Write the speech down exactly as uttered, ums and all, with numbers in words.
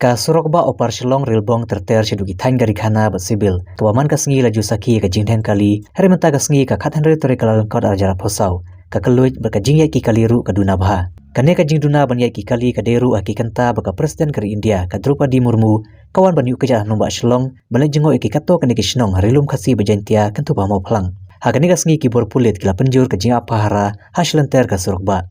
Ka surok bah opar Shillong Rilbong ter ter shaduh ki thaiñ gari khana bad civil, kaba man ka sngi la ju sakhi ïa ka jingdheng kali, hynrei mynta ka sngi ka khathynriew tarik Kyllalyngkot arhajar arphew saw, ka kylluid bad ka jingïaid ki kali ruh ka duna bha. Kane ka jingduna ban ïaid ki kali ka dei ruh ha ki kynta ba ka President ka ri India, ka Droupadi Murmu, ka wan ban ïuh kjat ha nongbah Shillong ban leit jngoh ïa ki katto katne ki shnong ha Ri-lum Khasi bad Jaiñtia kyntu ba ha Mawphlang. Ha kane ka sngi ki bor pulit ki la pynjur ka jingap pahara ha shilynter ka surok bah.